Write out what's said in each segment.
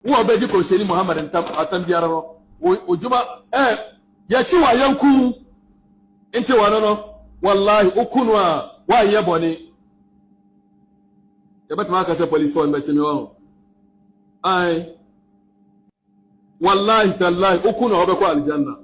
Wo a wobɛgye Kɔmhyɛni Muhammad ntam asɛm biara no, wo wo dwuma ɛ, yɛkye wo a yɛnku wo, nti wɔno no, wallahi, woku no a, woanyɛ bɔne. Yɛbɛtumi aka sɛ policefoɔ no bɛkye me wɔ ho. Ae. Wallahi tallahi, woku no a wobɛkɔ aljanna.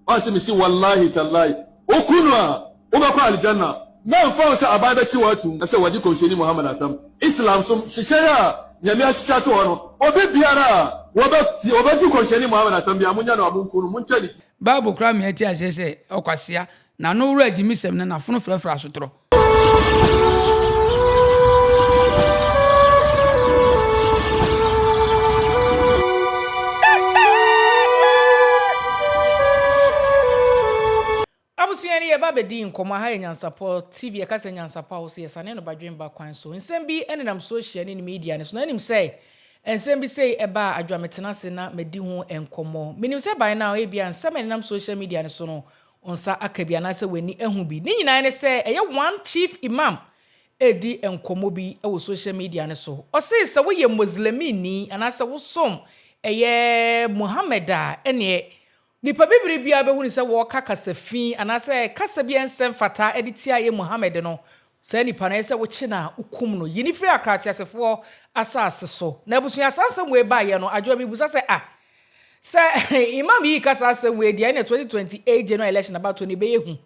Ɔse mesi wallahi tallahi, woku no a wobɛkɔ aljanna. Mɛmfa ho sɛ aban bɛkye wo atum sɛ wagye Kɔmhyɛni Muhammad atam. Islam som hyehyɛe a Nyame ahyehyɛ ato hɔ no, obi biara a wɔbɛgye Kɔmhyɛni Muhammad atam biara, monya no a monku no, monkyɛ ne ti. Bible koraa ma yɛte aseɛ sɛ ɔkwasea, n'ano wora agyimisɛm na n'afono frafra asotorɔ. Abusua ni yɛba bɛdi nkɔmmɔ aha yɛ Nyansapɔ TV yɛka sɛ Nyansapɔ a wo so yɛsane no badwen ba kwan so nsɛm bi nenam social ne ne media no so na wonim sɛ nsɛm bi sei ɛba a adwoa metena ase na madi ho nkɔmmɔ menim sɛ by now ebia nsɛm a ɛnenam social media no so no Wo nsa aka bi anaasɛ w'ani ahu bi. Ne nyinaa ne sɛ ɛyɛ one chief imam redi nkɔmmɔ bi wɔ social media no so. Ɔse sɛ woyɛ Muslimini anaasɛ wosom ɛyɛ Muhammad a ɛneɛ nipa bibire biara bɛhunu sɛ wɔreka kasa fi anaasɛ kasa bi a ɛnsɛ mfata de tia ɛyɛ Muhammad no, saa nipa no ɛyɛ sɛ wokye no a wokum no. Yi no firi Accra ateasefoɔ asase so. Na abusua saa nsɛm wei baeɛ no Adwoa mebisa sɛ ah Sɛ Imam yi ka saa asɛm wei deɛ ɛne 2028 general election abatoɔ no ɛbɛyɛ hu.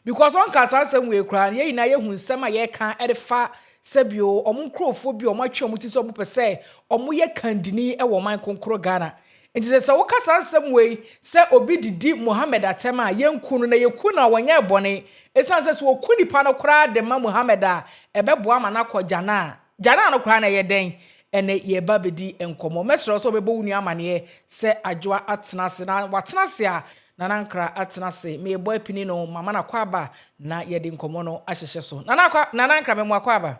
Because ɔnkaa saa asɛm wei koraa no yɛn nyinaa yɛhu nsɛm a yɛka de fa sɛbio wɔn nkurɔfoɔ bi a wɔn atwe wɔn ti sɛ wɔn pɛ sɛ wɔn yɛ kandini wɔ ɔman kronkron Ghana. Nti sɛ sɛ woka saa asɛm wei sɛ obi didi Mohammed atɛm a yɛnku no na yɛku no a wɔnyɛɛ bɔne. Ɛsiane sɛ sɛ wɔku nipa no koraa de ma Mohammed a ɛbɛboa ama no akɔ Jannah a. Gyanaa no koraa na ɛyɛ dɛn? Ɛnnɛ yɛreba abɛdi nkɔmmɔ. Mɛsrɛ wo sɛ wobɛbɔ wo nua amaneɛ sɛ Adwoa atena ase. Na watena ase a, Nana Nkra atena ase. Merebɔ apini no, mama no akwaaba na yɛde nkɔmmɔ no ahyehyɛ so. Nana Akwa, Nana Nkra, mema wo akwaaba.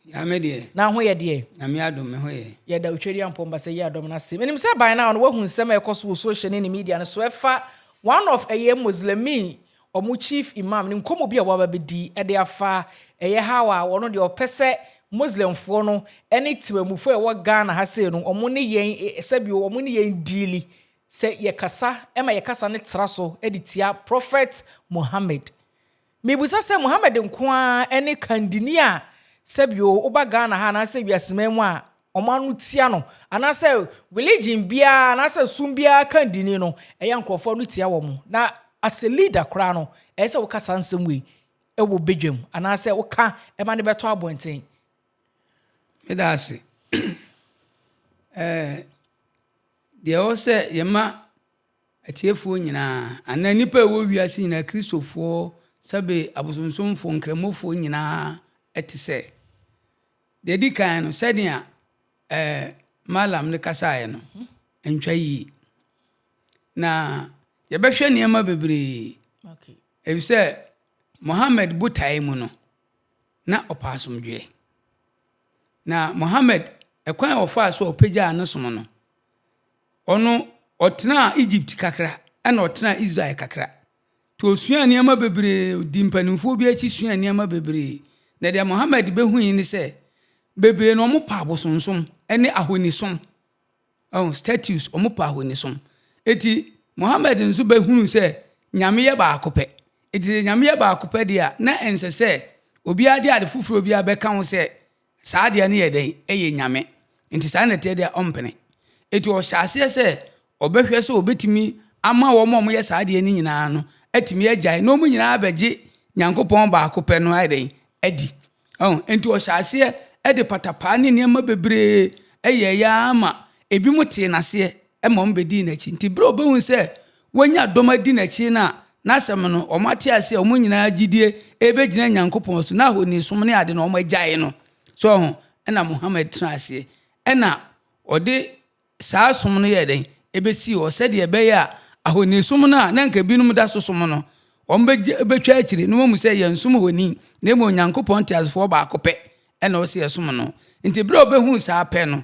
Yaa me deɛ. Na ho yɛ deɛ? Nyame adom, me ho yɛ. Yɛda Otweriampɔn Basayie Adom no ase. Menim sɛ by now no woahu nsɛm a ɛkɔ so wɔ social ne ne media no so ɛfa one of ɛyɛ Muslimi wɔn chief imam ne nkɔmmɔ bi a waba bɛdi de afa ɛyɛ how a ɔno deɛ ɔpɛ sɛ Muslimfoɔ no ne temamufoɔ a ɛwɔ Ghana ha sei no wɔn ne yɛn sɛbio wɔn ne yɛn diili sɛ yɛkasa ma yɛkasa no tra so de tia Prophet Muhammad. Mebisa sɛ Muhammad nko ara ne kandini a sɛbio woba Ghana ha anaasɛ wiaseman mu a wɔn ano tia no anaasɛ religion biara anaasɛ som biara ka dini no ɛyɛ nkurɔfoɔ ano tia wɔn na as a leader koraa no ɛyɛ sɛ woka saa nsɛm wei ɛwɔ badwam anaasɛ woka ɛma no bɛtɔ abɔnten. Meda ase. Ɛɛ deɛ ɛwɔ sɛ yɛma atiefoɔ nyinaa anaa nnipa a ɛwɔ wiase nyinaa Kristofoɔ sɛbe abosonsomfoɔ nkramofoɔ nyinaa ɛte sɛ Deɛ ɛdi kan no, sɛnea ɛɛ Mallam no kasaeɛ no, ɛntwa yie. Na yɛbɛhwɛ nneɛma bebree. Efisɛ Mohammed botaeɛ mu no, na ɔpɛ asomdwoeɛ. Na Mohammed, ɛkwan a ɔfaa so a ɔpagyaa ne som no, Ɔno, ɔtenaa Egypt kakra, ɛna ɔtenaa Israel kakra. Nti ɔsuaa nneɛma bebree, ɔdii mpanimfoɔ bi akyi suaa nneɛma bebree. Na deɛ Muhammad bɛhui ne sɛ, bebree no wɔpɛ abosonsom ne ahonisom. Ɔho, statues, wɔpɛ ahonisom. Enti Muhammad nso bɛhunuu sɛ Nyame yɛ baako pɛ. Enti sɛ Nyame yɛ baako pɛ deɛ a, na ɛnsɛ sɛ obiara de ade foforɔ biara bɛka ho sɛ Saa adeɛ no yɛ dɛn? Ɛyɛ nyame. Nti saa na ɛteɛ deɛ a, ɔmpene. Enti ɔhyɛ aseɛ sɛ ɔbɛhwɛ sɛ ɔbɛtumi ama wɔn a wɔyɛ saa adeɛ no nyinaa no atumi agyae na wɔn nyinaa abɛgye Nyankopɔn baako pɛ no ayɛ dɛn? Adi. Ɔho? Enti ɔhyɛ aseɛ de patapaa ne nneɛma bebree yɛeɛ ara ma ebinom tee n'aseɛ ma wɔbɛdii n'akyi. Nti berɛ a ɔbɛhuu sɛ wanya dɔm adi n'akyi no a, n'asɛm no, wɔate aseɛ a wɔn nyinaa gyidie rebɛgyina Nyankopɔn so, na ahonisom ne ade no wɔagyae no. So ɔho? Ɛna Muhammad tena aseɛ. Ɛna ɔde saa som no yɛɛ dɛn? Ɛbɛsii hɔ sɛdeɛ ɛbɛyɛ a ahonisom no a na anka binom da so som no, wɔbɛtwa akyire na wɔahu sɛ yɛnsom honi, na mmom Nyankopɔn teasefoɔ baako pɛ ɛna ɔsɛ yɛsom no. Nti berɛ a ɔbɛhuu saa pɛ no,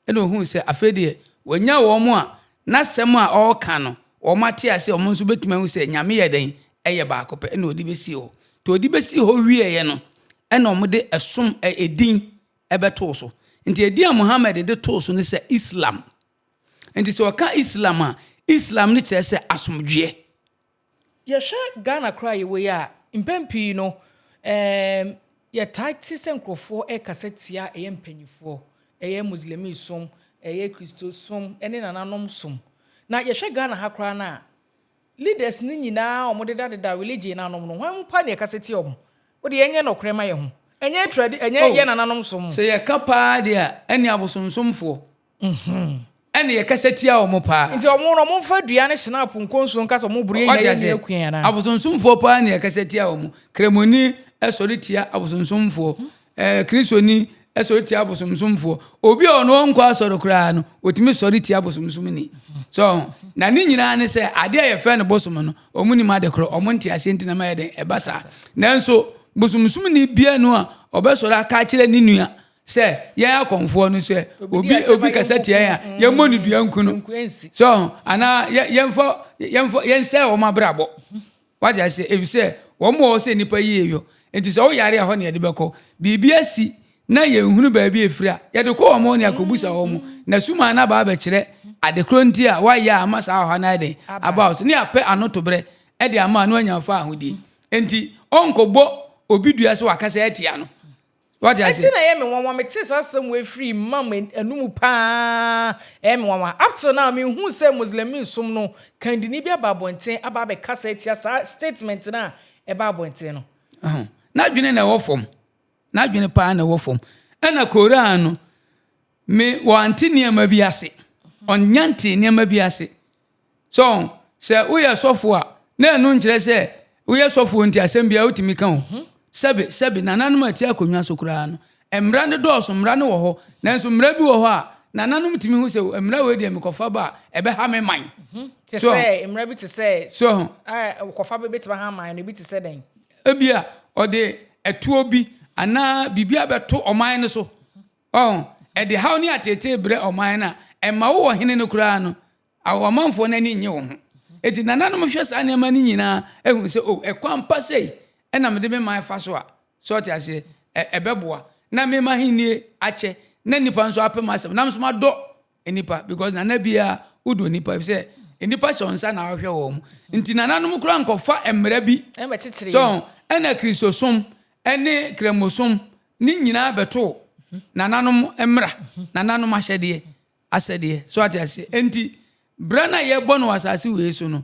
Ɛnna ohuu sɛ afei deɛ wanya wɔn a n'asɛm a ɔreka no wɔate ase a wɔn nso bɛtumi ahu sɛ Nyame yɛ dɛn? Ɛyɛ baako pɛ. Ɛnna ɔde bɛsii hɔ. Nti ɔde bɛsii hɔ wieeɛ no, ɛnna wɔde ɛsom edin bɛtoo so. Nti edin a Muhammad de too so ne sɛ Islam. Nti sɛ ɔka Islam a, Islam no kyerɛ sɛ asomdwoeɛ. Yɛhwɛ Ghana koraa a yɛwɔ yi a, mpɛn pii no, ɛɛm, yɛtaa te sɛ nkurɔfoɔ rekasa tia ɛyɛ mpanimfoɔ, ɛyɛ Muslimi som, ɛyɛ Kristosom ne nananom som. Na yɛhwɛ Ghana ha koraa no a, leaders no nyinaa a wɔdedadeda religion no anom no, hwan mu paa na yɛkasa tia wɔn? Wo deɛ yɛnyɛ nɔkorɛ ma yɛn ho. Ɛnyɛ tradi, ɛnyɛ Oh, yɛn nananom som. sɛ yɛka paa deɛ a, ɛne abosonsomfoɔ. Ɛne yɛkasa tia wɔn paa. Nti wɔn no, wɔmfa dua ne hyena po nkɔ nsuo nka sɛ wɔn boro yɛn Wate nyinaa yɛn aseɛ? nyinaa kua yɛn anaa? Abosonsomfoɔ paa ne yɛkasa tia wɔn. Kramoni sɔre tia abosonsomfoɔ. Ɛɛ Kristoni sɔre tia abosomsomfoɔ. Obi a ɔno ɔnkɔ asɔre koraa no, ɔtumi sɔre tia abosomsomni. So na ne nyinaa ne sɛ adeɛ a yɛfrɛ no bosom no, wɔn nim ade korɔ, wɔn nte aseɛ nti na ma yɛ dɛn ɛba saa. Nanso bosomsomni biara no a ɔbɛsɔre aka akyerɛ ne nua sɛ yɛn akɔmfoɔ no sɛ obi obi kasa tia yɛn a yɛmmɔ no dua nku no. So anaa yɛmfa yɛmfa yɛnsɛe wɔn abrabɔ. Wate aseɛ? Efisɛ wɔn wɔ hɔ sɛ nnipa yie yɔ. Enti sɛ woyare a, ɛhɔ na yɛde bɛkɔ. Biribi asi na yɛnhunu baabi a ɛfiri a, yɛde kɔ wɔn hɔ na yɛakɔbusa wɔn. Na sumaa no aba abɛkyerɛ ade korɔ nti a woayɛ a ama saa ɔhaw no ayɛ dɛn? Aba wo so. Ne yɛapɛ anotoberɛ de ama no anya fa ahodie. Enti ɔnkɔbɔ obi dua sɛ wakasa atia no. Wate Ɛnti aseɛ? na ɛyɛ me nwanwa, metee saa asɛm wei firii Imam anomu paa, ɛyɛ me nwanwa. Up till now, menhuu sɛ Muslimi som no kandini bi aba abɔnten aba abɛkasa atia saa statement no a ɛbaa abɔnten no. Ɛho. N'adwene na ɛwɔ fam. N'adwene paa na ɛwɔ fam. Ɛna Koran no, me, wɔante nneɛma bi ase. Ɔnnya ntee nneɛma bi ase. So sɛ woyɛ sɔfo a, na ɛno nkyerɛ sɛ woyɛ sɔfo nti asɛm biara wotumi ka o. Mhm. Sɛbe, sɛbe, nananom a ɛte akonnwa so koraa no, mmara no dɔɔso, mmara no wɔ hɔ. Nanso mmara bi wɔ hɔ a, nananom tumi hu sɛ mmara wei deɛ mekɔfa ba a, ɛbɛha me man. Mhm. Te sɛ mmara bi te sɛ so kɔfa ba bɛtumi aha man no, ebi te sɛ dɛn? Ebia ɔde ɛtoɔ bi anaa biribi abɛto ɔman no so. Ɔho, ɛde haw ne ateetee brɛ ɔman no a, ɛmma wo ɔhene no koraa no, ɔmanfoɔ no ani nnye wo ho. Enti nananom hwɛ saa nneɛma no nyinaa hu sɛ, o, ɛkwan pa sei na mede me man fa so a, so ɔte aseɛ, ɛ, ɛbɛboa na me m'ahennie akyɛ, na nnipa nso apɛ m'asɛm, na me nso madɔ nnipa, because nana biara wodɔ nnipa, efisɛ nnipa hyɛ wɔn nsa na wɔhwɛ wɔn. Nti nananom koraa nkɔfa mmara bi, so ɛna Kristosom ne Kramosom ne nyinaa bɛtoo nananom mmara, nananom ahyɛdeɛ, asɛdeɛ. So ate aseɛ? Enti, berɛ no a yɛbɔ no wɔ asase wei so no,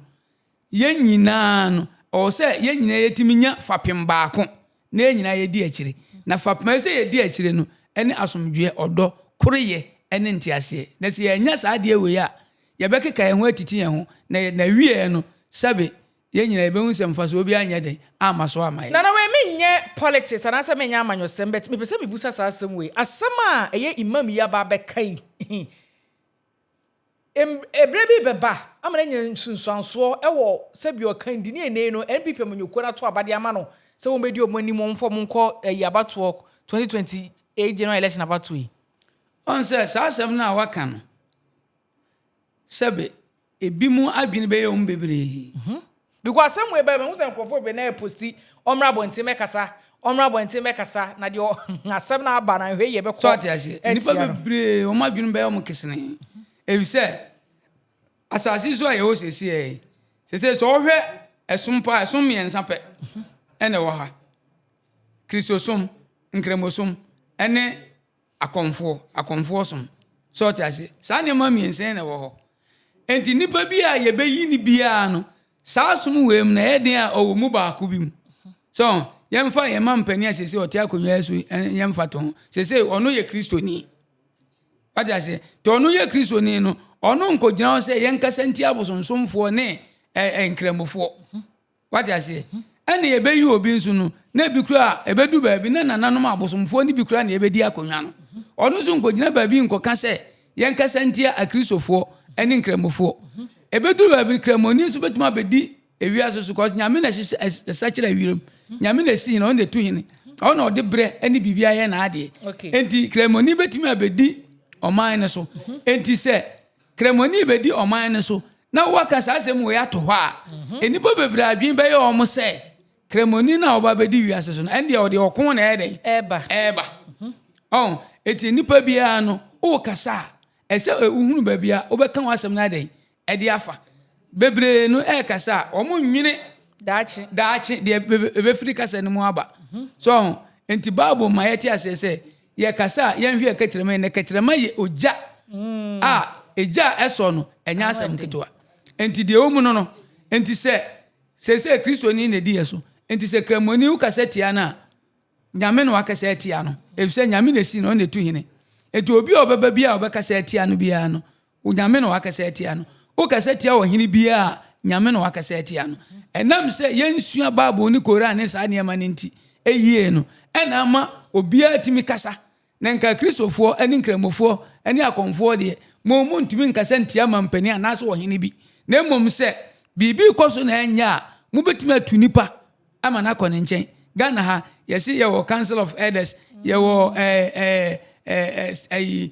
yɛn nyinaa no, ɛwɔ sɛ yɛn nyinaa yɛtumi nya fapem baako na yɛn nyinaa yɛdi akyire. Na fapem a ɛsɛ sɛ yɛdi akyire no ne asomdwoeɛ, ɔdɔ, koreyɛ ne nteaseɛ. Na sɛ yɛannya saa adeɛ wei a, yɛbɛkeka yɛn ho atiti yɛn ho, na n'awieɛ no, sɛbe Yɛn nyinaa yɛbɛhu sɛ mfasoɔ biara nyɛ den amma so amma yɛn. Nana wei menyɛ politics anaasɛ menyɛ amanyɔsɛm but mepɛ sɛ mebusa saa asɛm wei, asɛm a ɛyɛ Imam yi aba abɛka yi ɛberɛ bi rebɛba ama no anya nsunsuansoɔ wɔ sɛdeɛ ɔkandini ɛnnɛ yi no NPP amanyɔkuo no ato aba de ama no sɛ wɔmmɛdi wɔn anim wɔmfa wɔn nkɔ ayi abatoɔ 2028 general election abatoɔ yi. Ɔn sɛ saa asɛm no a waka no sɛbe ebinom adwene bɛyɛ wɔn bebree. Mhm. Because asɛm wei bɛyɛ mehu sɛ nkurɔfoɔ bebree na ɛposti ɔmmra abɔnten mɛkasa ɔmmra abɔnten mɛkasa na deɛ asɛm no aba na nhwɛ yie bɛkɔ. So ate aseɛ nnipa bebree wɔn adwene bɛyɛ wɔn kesene efisɛ asase so a yɛwɔ sɛsi yɛ sɛsɛ sɛ ɔhwɛ ɛsom paa ɛsom mmiɛnsa pɛ ɛna ɛwɔ ha kristosom nkramosom ɛne Akɔmfoɔ, akɔmfoɔ som. So ɔte aseɛ? Saa nneɛma mmiɛnsa yi na ɛwɔ hɔ. Enti nnipa bi a yɛbɛyi no biara no, saa som wei mu na ɛyɛ den a ɔwɔ mu baako bi mu. So yɛmfa yɛn ma mpanin a sese ɔte akonnwa yi so yɛmfa to ho. Sese ɔno yɛ Kristoni. Wate aseɛ? Nti ɔno yɛ Kristoni no, ɔno nkɔgyina hɔ sɛ yɛnkasa ntia abosonsomfoɔ ne nkramofoɔ. Wate aseɛ? Ɛna yɛbɛyi obi nso no, na ebi koraa ɛbɛdu baabi na nananom abosomfoɔ no bi koraa na yɛbɛdi akonnwa no. Ɔno nso nkɔgyina baabi nkɔka sɛ yɛnkasa ntia akristofoɔ ne nkramofoɔ. Ɛbɛduru baabi kramoni nso bɛtumi abɛdi ewiase so kɔs Nyame na ɛhyehyɛ ɛsakyera wiem. Nyame na ɛsi hene, ɔno na ɛtu hene. Ɔno na ɔde berɛ ne biribi ayɛ n'adeɛ. Enti kramoni bɛtumi abɛdi ɔman no so. Enti sɛ Kramoni rebɛdi ɔman no so na woaka saa asɛm wei ato hɔ a, mhm. nnipa bebree adwene bɛyɛ wɔn sɛ Kramoni no a ɔba bɛdi wiase so no, ɛndeɛ ɔde ɔko na ɛyɛ dɛn? Ɛɛba. Ɛɛba. Mhm. Ɔn, Enti nnipa biara no, wokasa a, ɛsɛ sɛ wohunu baabi a wobɛka w'asɛm no adɛn ɛde afa. Bebree no ɛrekasa a, wɔnnwene Daakye. daakye deɛ ɛbɛfiri kasa no mu aba. So ho? Enti Bible ma yɛte aseɛ sɛ yɛkasa a yɛnhwɛ yɛ kɛtrɛma yi, na kɛtrɛma yɛ ogya a egya a ɛsɔ no ɛnyɛ asɛm ketewa. Enti deɛ ɛwɔ mu no no, enti sɛ seesei Kristoni na ɛdi yɛ so, enti sɛ Kramoni wokasa tia no a, Nyame na wakasa atia no, efisɛ Nyame na esi no, ɔno na etu hene. Enti obi a ɔbɛba biara a ɔbɛkasa atia no biara no, Nyame na wakasa atia no. Wokasa tia ɔhene biara a, Nyame na wakasa atia no. Ɛnam sɛ yɛnsua Bible ne Koran ne saa nneɛma no nti, eyie no, ɛna ama obiara tumi kasa. Na nka Kristofoɔ ne Nkramofoɔ ne akɔmfoɔ deɛ, mo montumi nkasa ntia mampanin anaasɛ ɔhene bi. Na mmom sɛ biribi rekɔ so na ɛnyɛ a, mobɛtumi atu nnipa ama no akɔ ne nkyɛn. Ghana ha, yɛse yɛwɔ Council of Elders, yɛwɔ ɛɛ ɛɛ ɛɛ ɛyi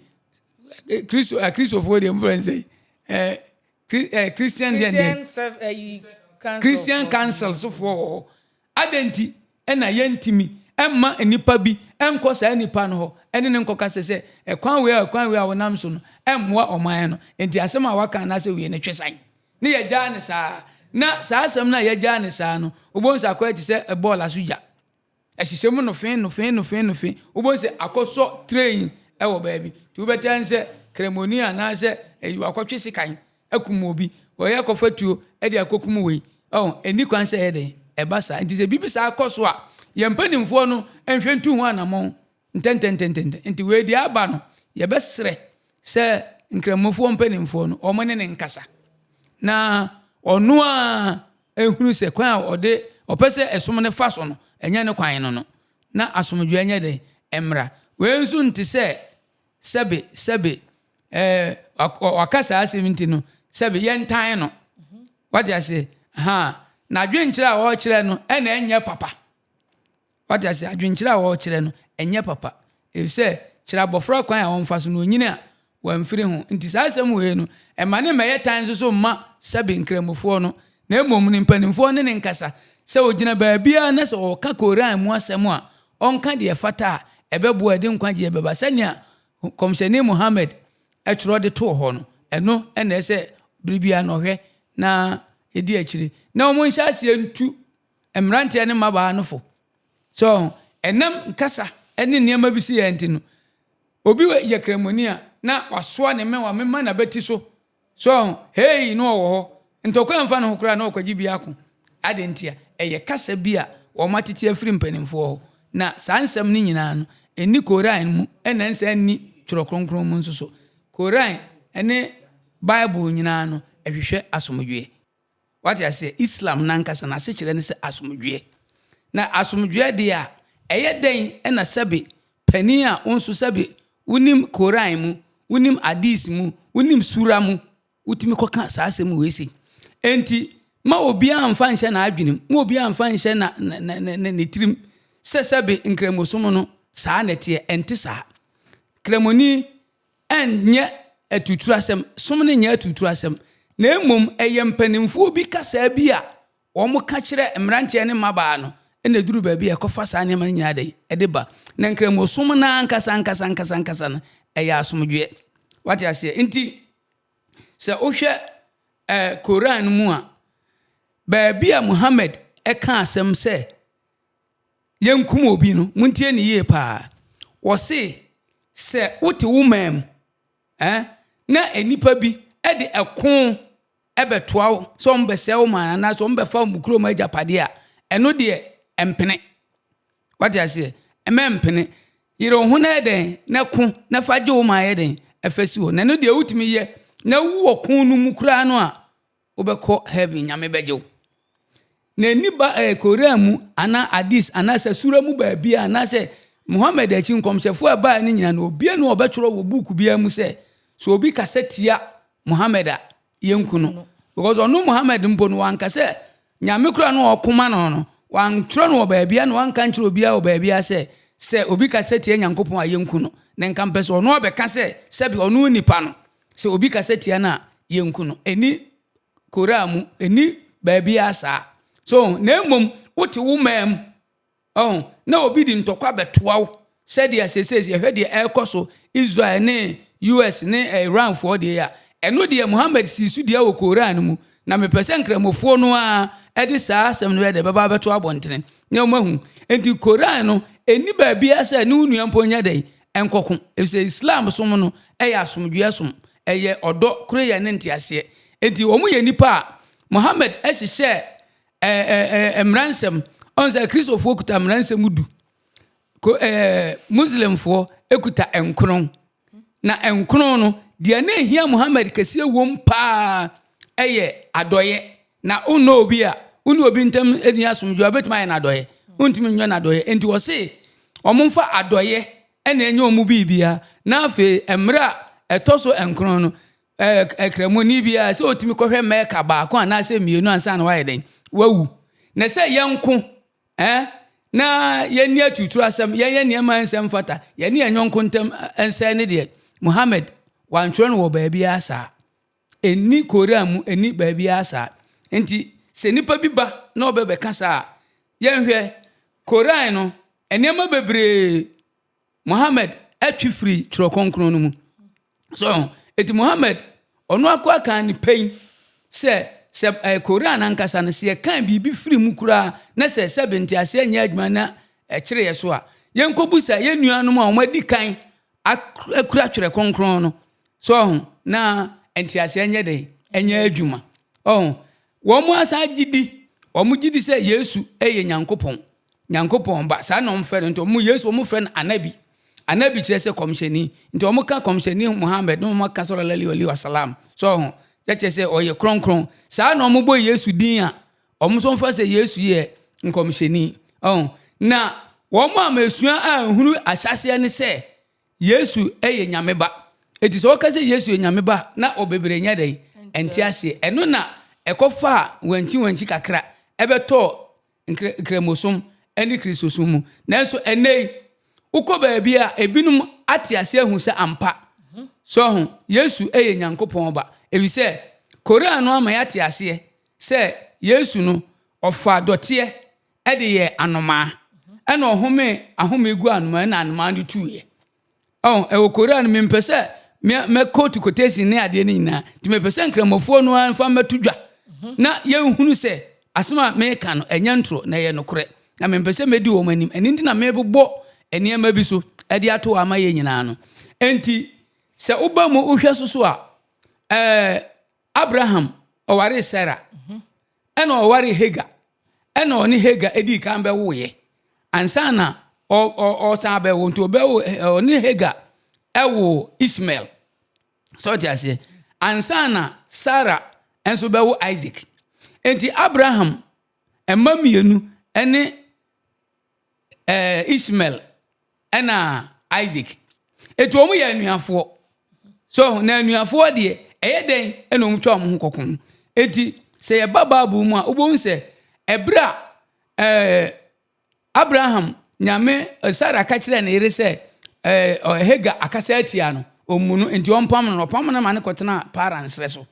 Kristo Kristofoɔ deɛ mofrɛ no sɛ ɛɛ Christian deɛ deɛ Christian Council sofoɔ wɔ hɔ. Adɛn nti na yɛntumi mma nnipa bi nkɔ saa nipa no hɔ ne no nkɔkasa sɛ ɛkwan wei a ɛkwan wei a wonam so no mmoa ɔman no, enti asɛm a waka anaasɛ wei no twe san? Ne yɛgyaa no saa. Na saa asɛm no a yɛgyaa no saa no, wobɛhu sɛ akɔyɛ te sɛ bɔɔl aso gya. Ɛhyehyɛ mu nofee nofee nofee nofee. Wobɛhu sɛ akɔsɔ train wɔ baabi. Nti wobɛte ane sɛ Kramoni anaasɛ ɛyi wakɔtwe sekan akum obi. Wɔyɛ akɔfa tuo de akɔkum wei. Ɔho, ɛnni kwan sɛ ɛyɛ dɛn? Ɛba saa. Nti sɛ biribi saa kɔ so a, yɛn mpanimfoɔ no nhwɛ ntu ho anammɔn ntɛntɛntɛntɛntɛm. Nti wei deɛ aba no, yɛbɛsrɛ sɛ Nkramofoɔ mpanimfoɔ no, wɔn ne no nkasa. Na ɔno ara nhunu sɛ kwan a ɔde ɔpɛ sɛ ɛsom no fa so no, ɛnyɛ ne kwan no no. Na asomdwoeɛ nyɛ dɛn? Ɛmmra. Wei nso nte sɛ sɛbe sɛbe ɛɛ waka saa asɛm nti no, sɛbe yɛntan no. Wate aseɛ? Ha, n'adwenkyerɛ a ɔrekyerɛ no ɛna ɛnyɛ papa. Wate ase? Adwenkyerɛ a wɔrekyerɛ no, ɛnyɛ papa. Efisɛ, kyerɛ abɔfra kwan a ɔmfa so na onyini a, wamfiri ho. Nti saa asɛm wei no, ɛmma ne mmɛyɛ tan nso so mma sɛbe Nkramofoɔ no, na mmom no mpanimfoɔ ne no nkasa. Sɛ ɔgyina baabiara na sɛ ɔreka Koran mu asɛm a, ɔnka deɛ ɛfata a ɛbɛboa ɛde nkwagyeɛ bɛba sɛnea Kɔmhyɛni Muhammad twerɛ de too hɔ no, ɛno na ɛsɛ bere biara no ɔhwɛ na ɛdi akyire. Na wɔnhyɛ aseɛ ntu mmeranteɛ ne mmabaa no fo. So ɛnam kasa ne nneɛma bi si yɛn nti no, obi yɛ kramoni a na wasoa ne mɛ wamema n'abati so. So hei na ɔwɔ hɔ. Ntɔkwa mfa ne ho koraa na ɔkɔgye bi ako. Adɛn ntia? Ɛyɛ kasa bi a wɔatete afiri mpanimfoɔ hɔ. Na saa nsɛm no nyinaa no, ɛnni Koran mu ɛna ɛnsan nni Twerɛ Kronkron mu nso so. Koran ne Bible nyinaa no, ɛhwehwɛ asomdwoeɛ. Wate aseɛ? Islam no ankasa n'asekyerɛ ne sɛ asomdwoeɛ. Na asomdwoeɛ deɛ a, ɛyɛ dɛn na sɛbe panin a wo nso sɛbe wonim Koran mu, wonim Hadith mu, wonim Sura mu, wotumi kɔka saa asɛm wei sei? Enti, ma obiara mfa nhyɛ n'adwenem, ma obiara mfa nhyɛ na, na, na, na, ne tirim sɛ sɛbe Nkramosom no saa na ɛteɛ. Ɛnte saa. Kramoni ɛnyɛ atuturasɛm, som no nyɛ atuturasɛm, na mmom ɛyɛ mpanimfoɔ bi kasaa bi a wɔka kyerɛ mmeranteɛ ne mmabaa no na ɛduru baabi a ɛkɔfa saa nneɛma no nyinaa dɛn ɛde ba. Na nkramosom no ankasa ankasa ankasa ankasa no ɛyɛ asomdwoeɛ. Wate aseɛ? Nti sɛ wohwɛ eh, Koran no mu a, baabi a Muhammad ɛka asɛm sɛ yɛnkum obi no, montie no yie paa. Wɔse sɛ wote wo man mu eh, na nnipa bi de ɛko bɛtoa wo sɛ wɔbɛsɛe wo man anaasɛ wɔbɛfa wo kurom agyapadeɛ a, ɛno deɛ mpene. Wate aseɛ? Ɛmɛ mpene. Yere wo ho na yɛ dɛn na ko na fa gye wo man yɛ dɛn ɛfa si hɔ. Na ɛno deɛ wotumi yɛ na wu wɔ ko no mu koraa no a, wobɛkɔ heaven, Nyame bɛgye wo. Na ɛni ba eh, Koran mu anaa Hadith anaasɛ sura mu baabi a anaasɛ Muhammad akyi nkɔmhyɛfoɔ a ɛbaa ne nyinaa no obia ni ɔbɛtwerɛ wɔ buuku biara mu sɛ sɛ obi kasa tia Muhammad a yɛnku no because ɔno Muhammad mpo no wanka sɛ Nyame kora no ɔkoma no no wantwerɛ no wɔ baabia na wanka nkyerɛ obiara wɔ baabia sɛ sɛ obi kasa tia Nyankopɔn a yɛnku no na nka mpɛ sɛ ɔno abɛka sɛ sɛbi ɔno nipa no Sɛ obi kasa tia no a, yɛnku no. Ɛnni Koran mu, ɛnni baabiara saa. So, na mmom wote wo man mu, ɔho, na obi de ntɔkwa bɛtoa wo. Sɛdeɛ seesei yɛhwɛ deɛ ɛrekɔ so Israel ne US ne Iranfoɔ deɛ yi a, ɛno deɛ Muhammad sii so dua wɔ Koran no mu, na mepɛ sɛ Nkramofoɔ no ara de saa asɛm no bɛyɛ dɛ bɛba abɛto abɔntene na wɔahu. Enti Koran no, ɛnni baabiara sɛ ne wo nua mpo nyɛ dɛn nkɔko, efisɛ Islam som no yɛ asomdwoeɛ som, ɛyɛ ɔdɔ, koroyɛ ne nteaseɛ. Enti wɔyɛ nnipa a Muhammad hyehyɛɛ mmara nsɛm. Ɔn sɛ Kristofoɔ kuta mmara nsɛm du, ko ɛɛ Muslimfoɔ kuta nkron. Na nkron no, deɛ na ehia Muhammad kɛseɛ wom paa yɛ adɔeɛ. Na wonnɔ obi a, wo ne obi ntam nni asomdwoeɛ a, wobɛtumi ayɛ no adɔeɛ? Wontumi nyɛ no adɔeɛ. Enti wɔse wɔmfa adɔeɛ na ɛnyɛ wɔn biribiara. Na afei mmerɛ a ɛtɔ so nkron no, ɛɛ Kramoni biara sɛ ɔtumi kɔhwɛ Mecca baako anaasɛ mmienu ansa na wayɛ dɛn? Wawu. Na sɛ yɛnko Ɛ? Na yɛnni aturuturu asɛm, yɛnyɛ nneɛma a ɛnsɛ mfata, yɛne yɛn yɔnko ntam nsɛe ne deɛ, Muhammad, wantwerɛ no wɔ baabiara saa. Ɛnni Koran mu, ɛnni baabiara saa. Enti, sɛ nipa bi ba na ɔbɛbɛka saa a, yɛnhwɛ, Koran no, nneɛma bebree Muhammad twe firi Twerɛ Kronkron no mu. So ho? Eti Muhammad, ɔno akoa kaa ne pɛn sɛ, sɛ ɛyɛ Koran ankasa no, sɛ yɛkan biribi firi mu koraa na sɛ sɛbe nteaseɛ nyɛ adwuma na ɛkyere yɛ so a, yɛnkɔbusa yɛn nuanom a wɔadi kan akura Twerɛ Kronkron no. So ho? Na nteaseɛ nyɛ dɛn? Ɛnyɛ adwuma. Ɔho? Wɔn asan gye di, wɔn gye di sɛ Yesu yɛ Nyankopɔn. Nyankopɔn Ba, saa na wɔfrɛ no. Nti wɔn Yesu wɔfrɛ no Anabi. Anabi kyerɛ sɛ kɔmhyɛni. Nti wɔn ka kɔmhyɛni Muhammad na wɔn aka sallallahu alaihi wasallam. So ho, kyerɛ sɛ ɔyɛ kronkron. Saa na wɔn bɔ Yesu din a, wɔn nso wɔfa sɛ Yesu yɛ nkɔmhyɛni. Ɔho. Na wɔn a mesua anhunu ahyɛaseɛ ne sɛ Yesu yɛ Nyame Ba. Enti sɛ wɔka sɛ Yesu yɛ Nyame Ba na ɔbebree nyɛ dɛn? Ɛnte aseɛ. Ɛno na ɛkɔfaa wankyi wankyi kakra ɛbɛtɔɔ Nkramosom ne Kristosom mu. Nanso ɛnnɛ yi, wokɔ baabi a ebinom ate ase ahu sɛ ampa, so ho, Yesu yɛ Nyankopɔn Ba. Efisɛ Koran no ama yɛate aseɛ sɛ Yesu no, ɔfaa dɔteɛ de yɛɛ anomaa, ɛna ɔhomee ahome guu anomaa na anomaa no tuiɛ. Ɔn, ɛwɔ Koran no, mempɛ sɛ mɛ quote quotation ne adeɛ no nyinaa, nti mepɛ sɛ nkramofoɔ no ara mfa mmɛto dwa na yɛnhunu sɛ asɛm a meka no ɛnyɛ ntorɔ na ɛyɛ nokorɛ, na mempɛ sɛ mɛdi wɔn anim, ɛno nti na mebobɔ nneɛma bi so de ato hɔ ama yɛn nyinaa no. Enti sɛ woba mu wohwɛ so so a, ɛɛ Abraham ɔwaree Sara, ɛna ɔwaree Hagar, ɛna ɔne Hagar dii kan bɛwoeɛ ansa na ɔsan bɛwo nti ɔbɛwo ɔne Hagar ɛwo Ismael sɛ ɔte aseɛ ansa na Sara nso bɛwo Isaac nti Abraham mma mmienu ɛne ɛɛ Ismael ɛna Isaac. Eti wɔn yɛ anuafoɔ. So na anuafoɔ deɛ ɛyɛ dɛn ɛna wɔn twa wɔn ho kɔko. Eti sɛ yɛba Bible mu a wobɛhu sɛ ɛberɛ a ɛɛ Abraham nyame Sarah ka kyerɛɛ ne yere sɛ ɛɛ Hagar akasa atia no ɔmmu no nti ɔmpam no na ɔpam no ma no kɔtena Paran serɛ so.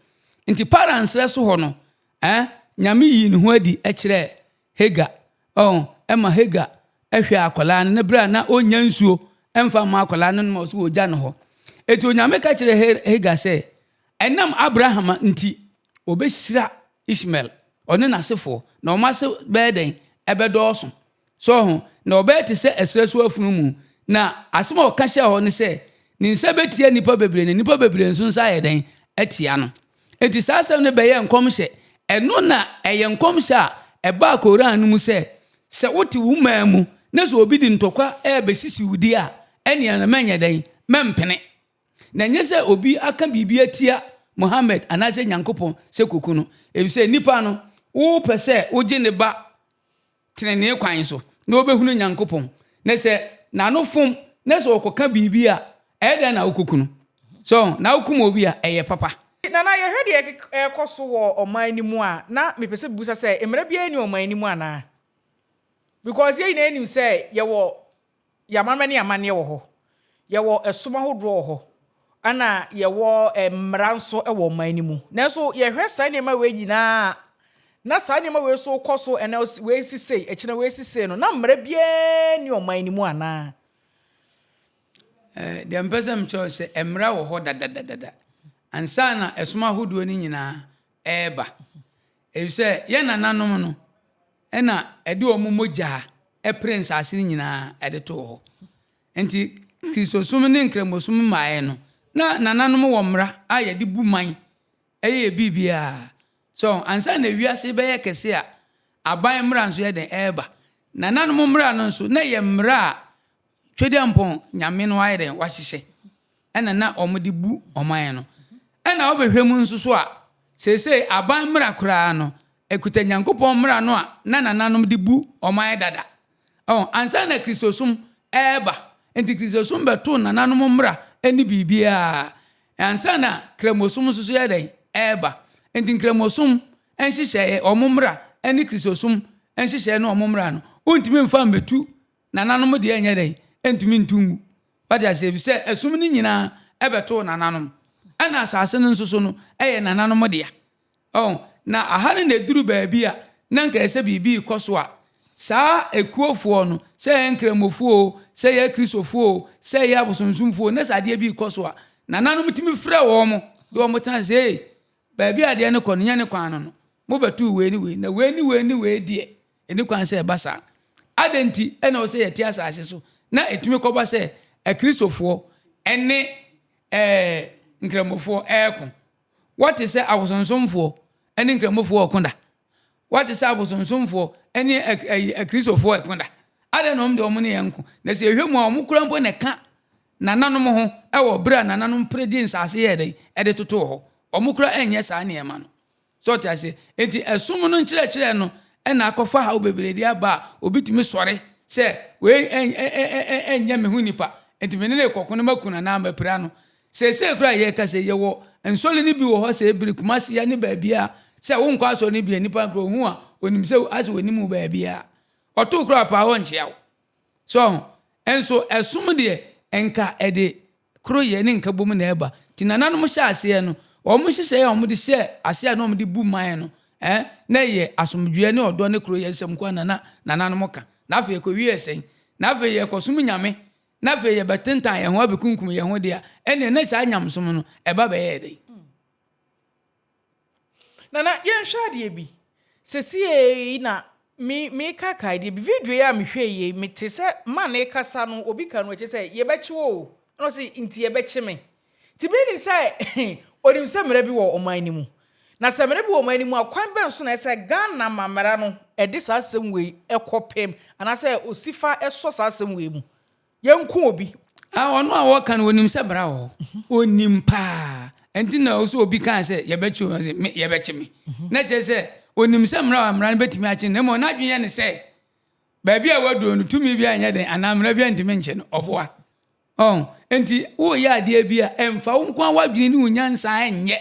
Nti Paran serɛ so hɔ no ɛɛ Nyame yii ne ho adi kyerɛɛ Hagar, ɔho, ɛma Hagar hwɛɛ akwadaa no, ne berɛ a na ɔnnya nsuo mfa mma akwadaa no nom a ɔsɛ ɔgya no hɔ. Enti Onyame ka kyerɛɛ Hagar sɛ, ɛnam Abraham nti, ɔbɛhyira Ishmael, ɔne n'asefoɔ, na wɔn ase bɛyɛ dɛn? Ɛbɛdɔɔso. So ɔho, na ɔbɛyɛ te sɛ ɛserɛ so afunumu. Na asɛm a ɔka hyɛɛ hɔ ne sɛ, ne nsa bɛtia nnipa bebree, na nnipa bebree nso nsa ayɛ dɛn? Atia no. Enti saa asɛm no bɛyɛɛ nkɔmhyɛ. Ɛno na ɛyɛ nkɔmhyɛ a ɛbaa Koran no mu sɛ, sɛ wote wo man mu na sɛ obi de ntɔkwa rebɛsisi wo di a, ɛnneɛ no mɛnyɛ dɛn? Mɛmpene. Na ɛnyɛ sɛ obi aka biribi atia Muhammad anaasɛ Nyankopɔn sɛ kɔku no, efisɛ nipa no, wopɛ sɛ wogye ne ba tenenee kwan so na ɔbɛhunu Nyankopɔn, na sɛ n'ano fom na sɛ ɔkɔka biribi a, ɛyɛ dɛn na wokɔku no? So na wokum obi a, ɛyɛ papa? Nana, yɛhwɛ deɛ ɛrekɔ so wɔ ɔman no mu a, na mepɛ sɛ mebisa sɛ, mmara biara nni ɔman no mu anaa? Because yɛn nyinaa nim sɛ yɛwɔ Yɛn amammerɛ ne amanneɛ wɔ hɔ. Yɛwɔ ɛsom ahodoɔ wɔ hɔ, ɛna yɛwɔ mmara nso wɔ ɔman no mu. Nanso yɛhwɛ saa nneɛma wei nyinaa a, na saa nneɛma wei nso rekɔ so, ɛnɛ wei si sei, ɛkyena wei si sei no, na mmara biara nni ɔman no mu anaa? Eh, deɛ mpɛ sɛ mekyerɛ sɛ mmara wɔ hɔ dadadadada ansa na ɛsom ahodoɔ no nyinaa ɛreba. Efisɛ yɛn nananom no na ɛde wɔn mogya pere nsase no nyinaa de too hɔ. Enti Kristosom ne Nkramosom mmaeɛ no, na nananom wɔ mmara a yɛde bu man yɛ yɛ biribiara. So ansa na wiase bɛyɛ kɛse a aban mmara nso yɛ dɛn ɛreba. Nananom mmara no nso, na ɛyɛ mmara a Twedeampɔn Nyame no ayɛ dɛn wahyehyɛ. Ɛna na wɔde bu ɔman no. Ɛna wobɛhwɛ mu nso so a, seesei aban mmara koraa no, ɛkuta Nyankopɔn mmara no a na nananom de bu ɔman dada. Ɔho, ansa na Kristosom ɛreba. Nti Kristosom bɛtoo nananom mmara ne biribiara. Ansa na Kramosom nso so yɛ dɛn? Ɛreba. Nti Nkramosom nhyehyɛeɛ, wɔn mmara ne Kristosom nhyehyɛeɛ ne wɔn mmara no, wontumi mfa mmɛtu nananom deɛ nyɛ dɛn? Ɛntumi ntu ngu. Wate aseɛ? Efisɛ ɛsom no nyinaa ɛbɛtoo nananom. Ɛna asase no nso so no, ɛyɛ nananom dea. Ɔho? Na aha no na ɛduru baabi a, na nka ɛsɛ biribi rekɔ so a, saa ekuofoɔ no, sɛ ɛyɛ Nkramofoɔ o, sɛ ɛyɛ Akristofoɔ o, sɛ ɛyɛ abosonsomfoɔ o, na sɛ adeɛ bi rekɔ so a, nananom tumi frɛ wɔn de wɔn tena ase sɛ, Ei, baabi a adeɛ no kɔ no, nyɛ ne kwan no no. Mobɛtoo wei ne wei, na wei ne wei ne wei deɛ, ɛnni kwan sɛ ɛba saa. Adɛn nti na ɛwɔ sɛ yɛte asase so na ɛtumi kɔba sɛ Akristofoɔ ne ɛɛ Nkramofoɔ reko? Woate sɛ abosonsomfoɔ ne Nkramofoɔ reko da? Woate sɛ abosonsomfoɔ ne Akristofoɔ reko da? Adɛn na wɔn deɛ wɔn ne yɛn nko? Na sɛ yɛhwɛ mu a, wɔn koraa mpo na ɛka nananom ho wɔ berɛ a nananom pere gye nsase yɛɛ dɛn de totoo hɔ. Wɔn koraa nyɛ saa nneɛma no. So ɔte aseɛ? Enti ɛsom no nkyerɛkyerɛ no na akɔfa haw bebree de aba a obi tumi sɔre sɛ wei ɛnyɛ me ho nipa, enti me ne no rekɔko na maku no anaa mapira no. Seesei koraa a yɛrekasa yi, yɛwɔ nsɔre no bi wɔ hɔ sɛ ebere Kumasi ha ne baabiara sɛ wonkɔ asɔre no bi a nipa koraa ohu a onim sɛ asɛ onim wo baabiara. Ɔto koraa paa ɔnkyea wo. So ho? Nso ɛsom deɛ nka ɛde koroyɛ ne nkabom na ɛba. Nti nananom hyɛ aseɛ no, wɔn nhyehyɛeɛ a wɔde hyɛɛ aseɛ a na wɔde bu man no, eh, na ɛyɛ asomdwoeɛ ne ɔdɔ ne koroyɛ nsɛm nko ara na na nananom ka. Na afei ɛkɔwieɛ sɛn? Na afei yɛrekɔsom Nyame, na afei yɛbɛtentan yɛn ho abɛkunkum yɛn ho deɛ a, ɛnneɛ na saa nyamesom no, ɛba bɛyɛɛ dɛn? Nana, yɛnhwɛ adeɛ bi. Sesiei na me mekaakae deɛ bi. Video yi a mehwɛɛ yi, mete sɛ man rekasa no, obi ka no akyi sɛ, yɛbɛkye wo o. Ɛna ɔse, nti yɛbɛkye me. Nti meaning sɛ, onim sɛ mmara bi wɔ ɔman no mu. Na sɛ mmara bi wɔ ɔman no mu a, kwan bɛn so na ɛsɛ Ghana ma mmara no de saa asɛm wei kɔpem, anaasɛ osi fa sɔ saa asɛm wei mu? Yɛnku obi. Ah, ɔno a wɔka no, onim sɛ mmara wɔ hɔ. Onim paa. Ɛnti na ɔsɛ obi kaa sɛ yɛbɛkye obi, ɔsɛ me yɛbɛkye me. Na kyerɛ sɛ onim sɛ mmara wɔ mmara no bɛtumi akye no, na mmom n'adwene yɛ ne sɛ baabi a waduro no tumi bi anyɛ den anaa mmara bi antumi nkye no, ɔboa. Ɔn, enti woyɛ adeɛ bi a ɛmfa wo nko ara w'adwene ne wo nyansa nyɛ.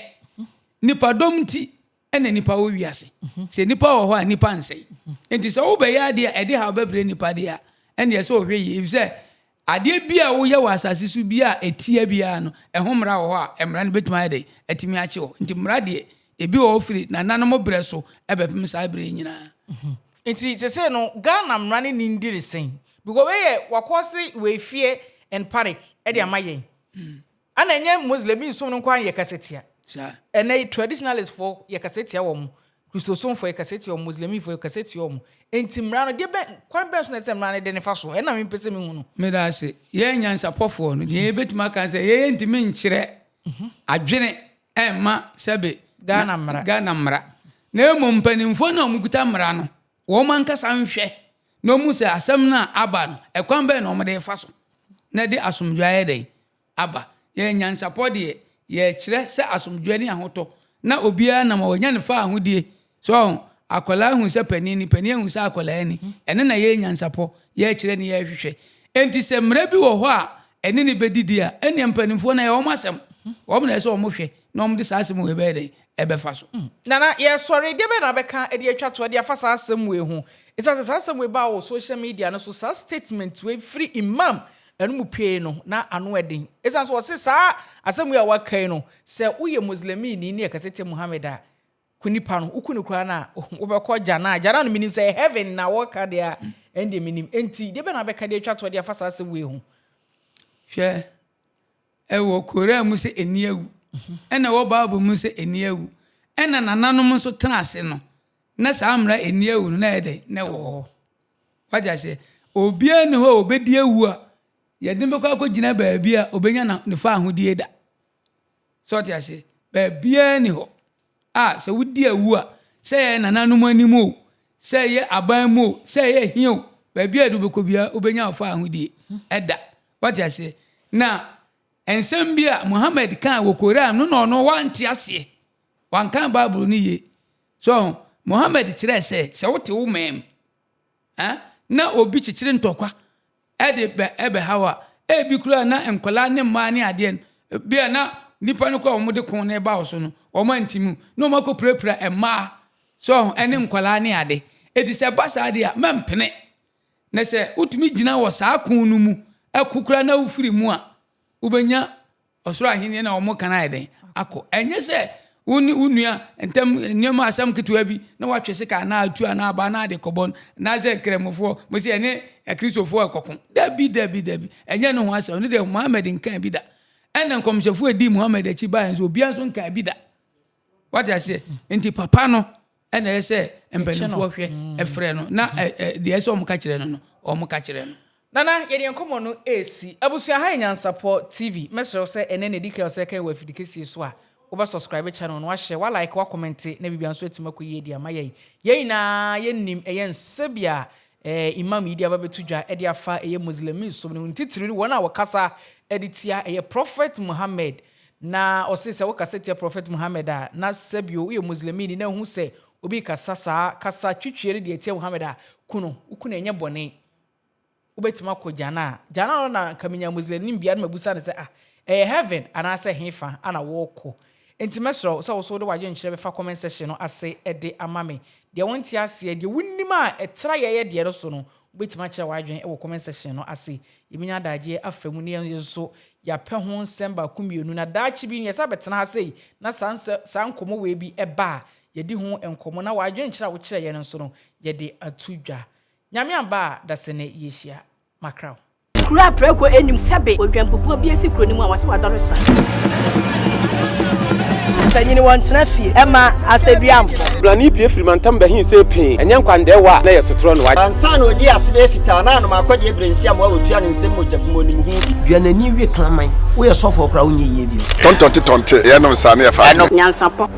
Nipadɔm nti na nnipa wɔ wiase. Sɛ nnipa wɔ hɔ a, nnipa nsɛe. Nti sɛ wobɛyɛ adeɛ a ɛde haw bɛbrɛ nnipa deɛ a, ɛnneɛ sɛ wohwɛ yie. Efisɛ adeɛ bi a woyɛ wɔ asase so bi a ɛtia biara no, ɛho mmara wɔ hɔ a mmara no bɛtumi ayɛ dɛn? Atumi akye hɔ. Nti mmara deɛ, ebi wɔ hɔ firi nananom berɛ so bɛpem saa berɛ yi nyinaa. Nti sesei no Ghana mmara no nindi sɛn? Because wei yɛ wakɔse wei fear and panic de ama yɛn. Ana ɛnyɛ Muslim som no nko ara na yɛkasa tia? Ɛnnɛ yi traditionalist foɔ yɛkasa tia wɔn, Kristosomfoɔ yɛkasa tia wɔn, Muslimfoɔ yɛkasa tia wɔn. Enti mmara no, deɛ bɛn, kwan bɛn so na ɛsɛ sɛ mmara no de no fa so? Ɛno na mepɛ sɛ mehu no. Meda ase. Yɛn nyansapɔfoɔ no, deɛ yɛbɛtumi aka ne sɛ, yɛn yɛntumi nkyerɛ adwene mma sɛbe Ghana mmara. Ghana mmara. Na mmom mpanimfoɔ no a wɔkuta mmara no, wɔn ankasa nhwɛ na wɔhu sɛ asɛm no a aba no, ɛkwan bɛn na wɔde refa so na ɛde asomdwoeɛ ayɛ dɛn? aba. Yɛn nyansapɔ deɛ, yɛrekyerɛ sɛ asomdwoeɛ ne ahotɔ, na obiara nam a wanya ne faahodie. So ɔho? Akwadaa hu sɛ panin ni, panin ahu sɛ akwadaa ni. Ɛno na yɛn nyansapɔ yɛrekyerɛ ne yɛrehwehwɛ. Enti sɛ mmara bi wɔ hɔ a ɛne no bɛdidi a, ɛnneɛ mpanimfoɔ no ɛyɛ wɔn asɛm. Wɔn na ɛsɛ sɛ wɔhwɛ na wɔde saa asɛm wei bɛyɛ dɛn? Ɛbɛfa so. Nana, yɛresɔre, deɛ bɛn na wobɛka de atwa toɔ de afa saa asɛm wei ho? Ɛsiane sɛ saa asɛm wei baa wɔ social media no so, saa statement wei firi Imam Ɛno mu pue no, na ano yɛ den. Esiane sɛ wɔse saa asɛm wei a wɔaka yi no, sɛ woyɛ Muslimini ne yɛkasa tia Muhammad a, ku nipa no, woku no koraa no a, wobɛkɔ Jannah. Jannah no menim sɛ ɛyɛ heaven na wɔka deɛ a, ɛndeɛ menim. Enti, deɛ bɛn na wobɛka de atwa toɔ de afa saa asɛm wei ho? Hwɛ, Ɛwɔ Koran mu sɛ ɛnni awu, ɛna ɛwɔ Bible mu sɛ ɛnni awu. Ɛna nananom nso tena ase no, na saa mmara ɛnni awu no na ɛyɛ dɛn? Na ɛwɔ hɔ. Wate aseɛ? Obiara nni hɔ a ɔbɛdi awu a yɛde no bɛkɔ akɔgyina baabi a ɔbɛnya ne faahodie da. Sɛ ɔte aseɛ? Baabiara nni hɔ a sɛ wodi awu a, sɛ ɛyɛ nananom anim o, sɛ ɛyɛ aban mu o, sɛ ɛyɛ he o, baabi a yɛde wo bɛkɔ biara wobɛnya wo faahodie da. Wate aseɛ? Na nsɛm bi a Muhammad kaa wɔ Koran no na ɔno wante aseɛ. Wankan Bible no yie. So Muhammad kyerɛɛ sɛ, sɛ wote wo man mu, eh, na obi kyekyere ntɔkwa de bɛ ɛbɛhaw a, ebi koraa na nkwadaa ne mmaa ne adeɛ no, bi a na nipa no koraa wɔn de ko no ba wo so no, wɔn anti mu, na wɔn akɔpirapira mmaa, so ɔho, ɛne nkwadaa ne ade. Eti sɛ ɛba saa deɛ a, mɛmpene. Na sɛ wotumi gyina wɔ saa ko no mu, ɛko koraa na wofiri mu a, wobɛnya Ɔsoro Ahenni na wɔka no ayɛ dɛn akɔ? Ɛnyɛ sɛ wo ne wo nua ntam nneɛma asɛm ketewa bi na watwe sika anaa atu anaa aba anaa ade kɔbɔ no anaasɛ Nkramofoɔ mo sɛ ɛne Akristofoɔ ɛkɔko. Dabi, dabi, dabi. Ɛnyɛ ne ho asɛm. Ɛno deɛ Muhammad nkaa bi da. Ɛna nkɔmhyɛfoɔ a ɛdii Muhammad akyi baeɛ nso obiara nso nkaa bi da. Wate aseɛ? Nti papa no ɛna ɛyɛ sɛ mpanimfoɔ hwɛ ɛfrɛ no na deɛ ɛsɛ wɔn ka kyerɛ no no wɔn ka kyerɛ no. Nana, yɛde yɛn nkɔmmɔ no resi. Abusua, ha yɛ Nyansapɔ TV. Mɛsrɛ wo sɛ ɛnnɛ na ɛdi kan a sɛ ɛka yɛn wɔ afidi kɛseɛ so a, wobɛ subscribe channel no, wahyɛ, wa like, wa kɔmɛnte na biribiara nso atumi akɔ yie de ama yɛn. Yɛn nyinaa yɛnim ɛyɛ nsɛm bi a eh, Imam yi de aba bɛto dwa de afa ɛyɛ Muslimi som no ho, ne titiriw ne wɔn a wɔkasa de tia ɛyɛ Prophet Muhammad. Na ɔse sɛ wokasa tia Prophet Muhammad a, na sɛbio woyɛ Muslimini na wohu sɛ obi rekasa saa kasa twitwie no de atia Muhammad a, ku no. Woku no a ɛnyɛ bɔne. Wobɛtumi akɔ Jannah a. Jannah no na nka menya Muslimni bia na mabusa no sɛ ah, ɛyɛ heaven anaasɛ hefa ana worekɔ? Enti mɛsrɛ wo sɛ wo nso wode w'adwenkyerɛ bɛfa comment section no ase de ama me. Deɛ wonte aseɛ, deɛ wonim a ɛtra yɛyɛ deɛ no so no, wobɛtumi akyerɛ w'adwene wɔ comment section no ase. Yɛbɛnya adagyeɛ afa mu na yɛn nso yɛapɛ ho nsɛm baako mmienu na daakye bi no yɛsan bɛtena ha sei na saa nsɛ saa nkɔmmɔ wei bi ba a, yɛadi ho nkɔmmɔ na w'adwenkyerɛ a wokyerɛeɛ no nso no, yɛde ato dwa. Nyame amba a, dasene yɛhyia. Makra wo. Kuro a prako nnim sɛbe odwanbubuo bi asi kuro no mu a wɔse wadɔre sra. Mpanyini wɔntena fie ɛma asɛduamfo. Blani pue firi mantam bɛhee sei pee, ɛnyɛ nkwandɛɛwa a na ɛyɛ sotorɔ na wagye. Ansa na ɔdii ase bɛyɛ fitaa na anom akɔdeɛ berɛ nsi amoa wɔtua ne nsam mogya bi mu ɔnim ho bi. Dua n'ani we kraman. Woyɛ sɔfoɔ koraa wonyɛ yie bio. Tɔntɔnte tɔnte yɛnom saa ne yɛfa adwene. Nyansapɔ.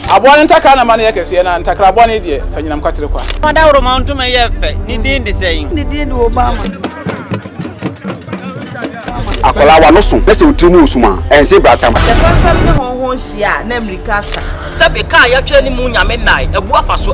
Aboa no ntakra na ma no yɛ kɛseɛ, na ntakra bɔne deɛ, fa nyinam kwatere kwa. Ɔdawuroma ntoma yɛ fɛ, ne din de sɛn? Ne din de Obama. Akwadaa w'ano so na sɛ wo tiri mu wɔ sum a, ɛnse bratam. Sɛ fɛmfɛm ne hɔnhɔn hyia a, na mmirika asa. Sɛbe kaa yɛtwerɛ ne mu Nyame nnae, abu afa so.